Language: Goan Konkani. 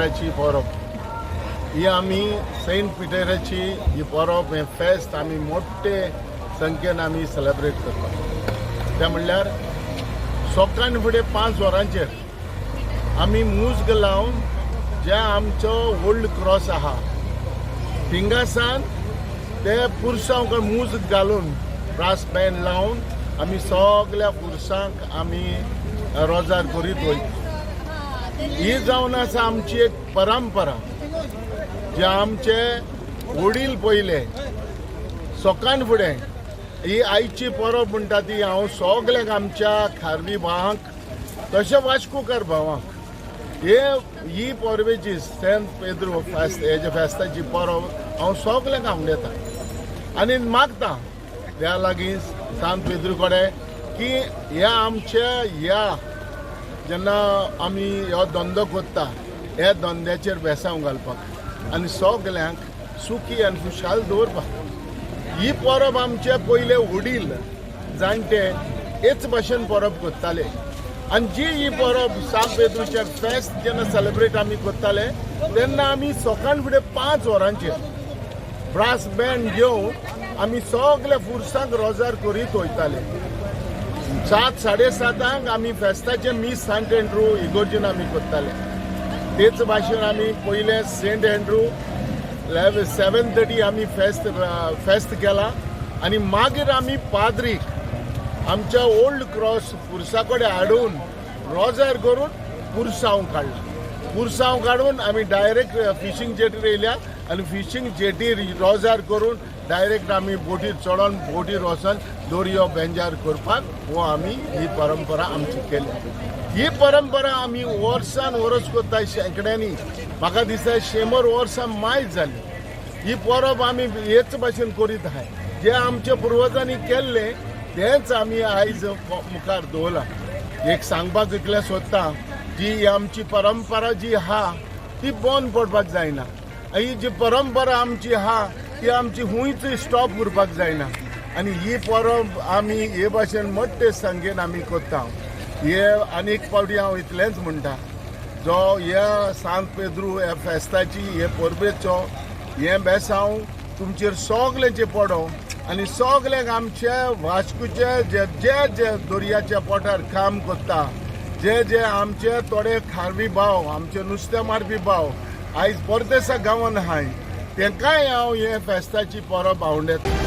पिटराची परब. ही आमी सेंट पिटराची ही परब, हें फेस्त आमी मोठे संख्येन आमी सेलेब्रेट करता. तें म्हणल्यार सकाळ फुडें 5 वरांचेर आमी मुज्ग लावन जे आमचो ओल्ड क्रॉस आहा थिंगासान ते पुरसांव मुज्ग घालून, ब्रास बँड लावन आमी सगल्या पुरसांक आमी रोजार करीत वयता. ही जावन आसा आमची एक परंपरा, जे आमचे वडील पयले सकाळ फुडें. ही आयची परब म्हणटा ती हांव सगल्यांक, आमच्या खारवी भावांक तशें वास्कोकार भावांक हे ही परबेची, सेंट पेद्रो फेस्त, हेजे फेस्ताची परब हांव सगल्यांक आवडटा आनी मागता त्या लागीं, सांत पेद्रू कडेन, की ह्या आमच्या ह्या जेन्ना आमी हो धंदो करता, ह्या धंद्याचेर बेसांव घालपाक आनी सगल्यांक सुखी आनी खुशाल दवरपाक. ही परब आमचे पयले वडील जाणटे हेच भाशेन परब करताले आनी जी ही परब सांत पेद्रूचे फेस्त जेन्ना सेलेब्रेट आमी करताले तेन्ना आमी सकाळ फुडें 5 वरांचेर ब्रास बँड घेवन आमी सगल्या फुरसांक रोजार करीत वयताले. 7, 7:30 आमी फेस्ताचें मीस सांत एंड्रू इगोर्जीन आमी करताले. तेच भाशेन आमी पयलें सेंट एंड्रू 7:30 आमी फेस्त फेस्त केला आनी मागीर आमी पाद्रीक आमच्या ओल्ड क्रॉस पुरसा कडेन हाडून रोजार करून पुरसांव काडला. पुरसांव काडून आमी डायरेक्ट फिशींग जेटीर येयल्या आनी फिशींग जेटीर रोजार करून डायरेक्ट आमी बोटीर चडोन, बोटीर वचोन दोरयो बेंजार करपाक हो आमी ही परंपरा आमची केली. ही परंपरा आमी वर्सान वर्स करता, शेंकड्यांनी, म्हाका दिसता 100 वर्सां मायज जाली. ही परब आमी हेच भाशेन करीत आहाय. जे आमच्या पुर्वजांनी केल्लें तेंच आमी आयज मुखार दवरलां. एक सांगपाक इतलें सोदता, जी ही आमची परंपरा जी आहा ती बंद पडपाक जायना. ही जी परंपरा आमची आहा ती आमची खूंयच स्टॉप उरपाक जायना आनी ही परब आमी हे भाशेन मोठे संख्येन आमी करता. हे आनी एक फावटी हांव इतलेंच म्हणटा, जो ह्या सांत पेद्रू ह्या फेस्ताची, हे परबेचो हें बेसांव तुमचेर सगल्यांचेर पडो आनी सगल्यांक, आमचे वास्कोचे जे जे जे दर्याच्या पोटार काम करता, जे जे आमचे थोडे खारवी भाव, आमचे नुस्तें मारपी भाव आयज परदेसा गांवान आहाय, तेंकाय हांव हे फेस्ताची परब आवडटा.